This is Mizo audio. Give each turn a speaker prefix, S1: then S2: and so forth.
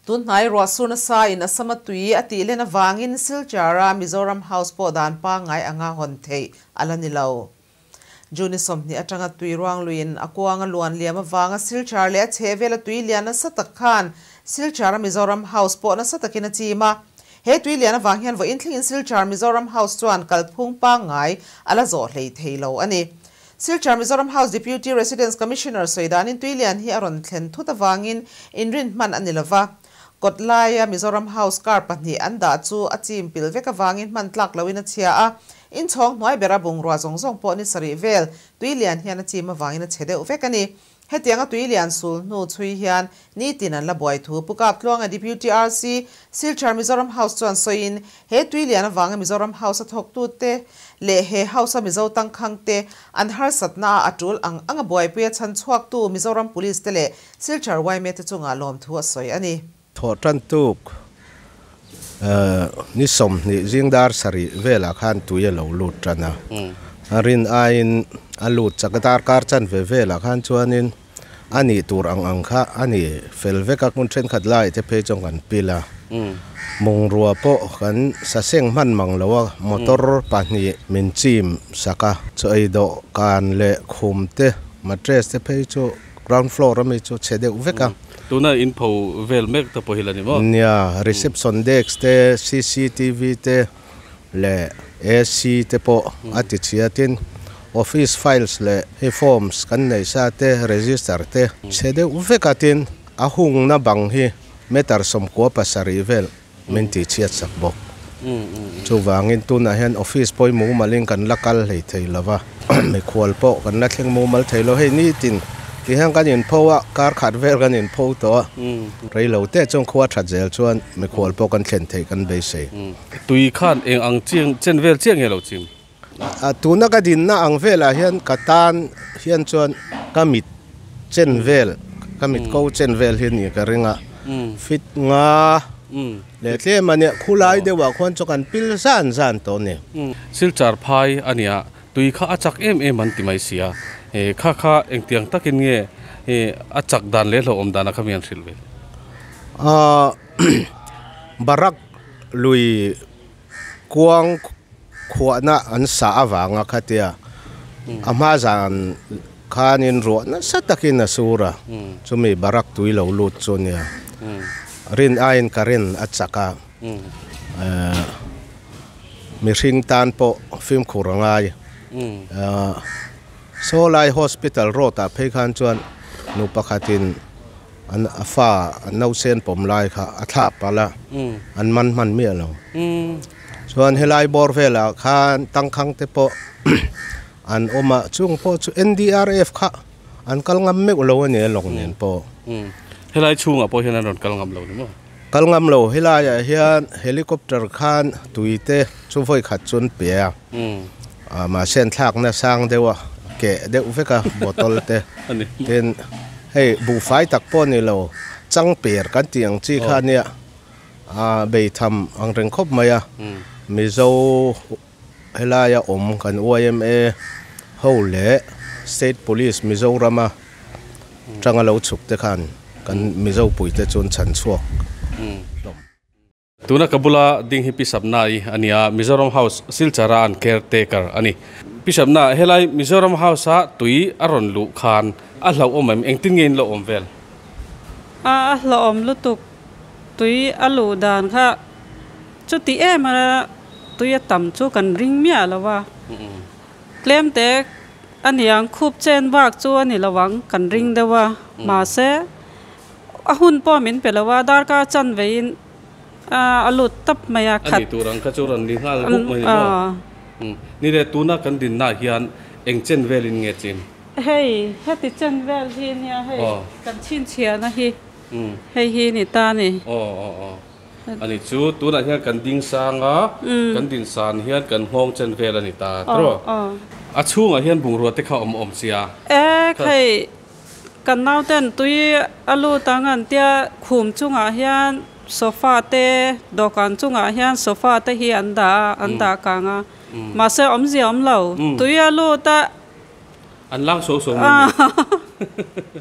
S1: Tunhnai ruahsur nasa in Assam a tui a tih len avangin Silchar a Mizoram House pawh dan pangngai anga hawn theih a la ni lo. June 20 atanga tui ruang luiin a kuanga luan liam avanga Silchar leh a chhehvela tui lian nasa tak khan Silchar a Mizoram House pawh nasa takin a chim a. He tui lian avang hian vawiin thlengin Silchar Mizoram House chuan kalphung pangngai a la zawh hlei thei lo a ni. Silchar Mizoram House Deputy Residence Commissioner sawi danin tui lian hi a rawn thlen thut avangin inrin hman a ni lova. Kawt laia Mizoram House car pahnih an dah chu a chim pil vek avangin hman tlak loin a chhia a, inchhawng hnuai bera bungrua zawng zawng pawh ni sarih vel tui lian hian a chim avangin a chhe deuh vek a ni. Hetianga tui lian sul hnu chhui hian nitin an la buai thu Pu Kaptluanga Deputy RC, Silchar Mizoram House chuan sawiin he tui lian avanga Mizoram House a thawktute leh he House a Mizo tangkhangte an harsatna a tul ang anga buaipui a chhan chhuaktu Mizoram Police te leh Silchar yma te chungah lawmthu a sawi a ni.
S2: Thawh tan tuk ni 20 zing dar sarih velah khan tui a lo lut tan a. A rin aiin a lut chak a dar kar chan ve velah khan chuanin a nih tur ang ang kha a ni fel vek a hmun thenkhat lai te phei chuan kan pil a. Bungrua pawh kan saseng hman mang lo a motor pahnih min chim sak a. Chaw ei dawhkan leh khum te mattress te phei chu ground floor ami chu chhe deuh vek a.
S3: Tuna in pho vel mek te pawh hi la ni maw?
S2: Nia, reception desk te, CCTV te leh AC te pawh a ti chhia tin office files leh hei forms kan nei sa te, register te chhe deuh vek a tin a hungna bang hi meter 97 vel min ti chhiat sak bawk. Chuvangin tunah hian office pawh mumalin kan la kal hlei thei lova, mikhual pawh kan la thleng mumal thei lo. Hei nitin ti hian kan inpho a, kar khat vel kan inpho tawh a, rei lo te chuan khua that zel chuan mikhual pawh kan thlen theih kan beisei.
S3: Tui khan eng ang chiang chen vel chiang nge lo chim?
S2: A tuna ka dinna ang velah hian ka tan hian chuan ka mit chen vel, ka mit ko chen vel hi ni ka ring a, fit nga leh tlem a nia, khulai deuhah khuan chu kan pil zan zan tawh a ni.
S3: Silchar phai a nia, tui kha a chak em em an ti mai si a, kha kha engtiang takin nge a chak dan leh hlauhawm dan a kha mi an hrilh ve?
S2: Barak lui kuang khuahna an sa avanga khatia a hma zan khanin ruah nasa takin a sur a, chumi barak tui lo lut chu nia. Rin aiin ka rin a chak a, mihring tan pawh fimkhur a ngai. Saw lai hospital road ah phei khan chuan nu pakhatin an a fa an nausen pawm lai kha a thlah palh a, an man hman miah lo. Chuan helai bawr velah khan tangkhang te pawh an awm a, chung pawh chu NDRF kha an kal ngam meuh lo a ni a lawng nen pawh.
S3: Helai chhungah pawh hian an rawn kal ngam lo ni maw?
S2: Kal ngam lo, helaiah hian helicopter khan tui te chu vawi khat chu an pe a, mahse an thlakna sang deuh a, keh deuh vek a bottle te. Tin, hei buhfai tak pawh ni lo, changper kan tih ang chi kha nia beitham ang reng khawp mai a, Mizo helaia awm kan YMA ho leh State Police Mizorama tanga lo chhuk te khan kan Mizo puite chu an chhan chhuak hlawm.
S3: Tuna ka bula ding hi Pi Sapna-i a ni a, Mizoram House Silchara an caretaker a ni. Pi Sapna, helai Mizoram House-a tui a rawn luh khan a hlauhawm em? Engtin nge in lo awm vel?
S4: A hlauhawm lutuk, tui a luh dan kha chuti em a tui a tam chu kan ring miah lo a, tlem te a niang khup chen bak chu a ni lo ang kan ring deuh a, mahse a hun pawh min pe lo a, darkar chan veiin a lut tap mai a khat.
S3: A ni tur ang kha chu rawn ni nghal bawk mai ni maw? Ni le, tuna kan dinnaah hian eng chen velin nge chim?
S4: Hei, heti chen vel hi nia hei kan chhinchhiahna hi hei hi ni ta ni.
S3: A ni chu, tunah hian kan ding sang a, kan din san hian kan nghawng chen vel a ni ta tawh. A chhungah hian bungrua te kha awm awm sia.
S4: E khai, kan nauten tui a lut ang an tia khum chungah hian sofa te, dawhkan chungah hian sofa te hi an dah a, an dah kang a. Mahse awmzia awm lo, tui a lut a.
S3: An lang so so mai ni.